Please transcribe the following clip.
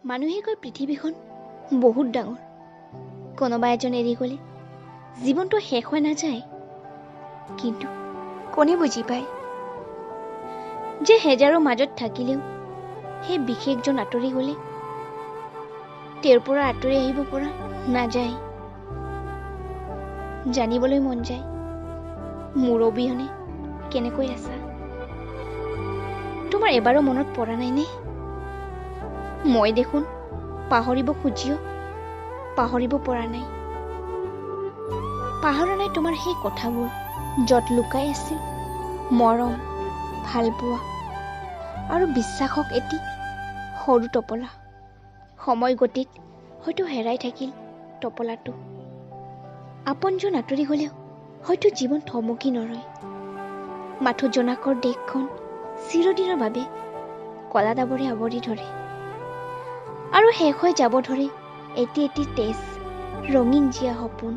মানুহে কয় পৃথিৱীখন বহুত ডাঙৰ, কোনোবা এজন এৰি গ'লে জীৱনটো শেষ হৈ নাযায়। কিন্তু কোনে বুজি পায় যে হেজাৰৰ মাজত থাকিলেও সেই বিশেষজন আঁতৰি গ'লে তেওঁৰ পৰা আঁতৰি আহিব পৰা নাযায়। জানিবলৈ মন যায় মোৰ অবিহনে কেনেকৈ আছা, তোমাৰ এবাৰো মনত পৰা নাইনে? মই দেখোন পাহৰিব খুজিও পাহৰিব পৰা নাই। পাহৰা নাই তোমাৰ সেই কথাবোৰ য'ত লুকাই আছিল মৰম, ভালপোৱা আৰু বিশ্বাসক এটি সৰু টোপোলা। সময় গতিত হয়তো হেৰাই থাকিল টোপোলাটো। আপোনজন আঁতৰি গ'লেও হয়তো জীৱন থমকি নৰয়, মাথো জোনাকৰ দেশখন চিৰদিনৰ বাবে কলা ডাৱৰে আৱৰি ধৰে আৰু শেষ হৈ যাব ধৰে এটি এটি তেজ ৰঙীন জীয়া সপোন।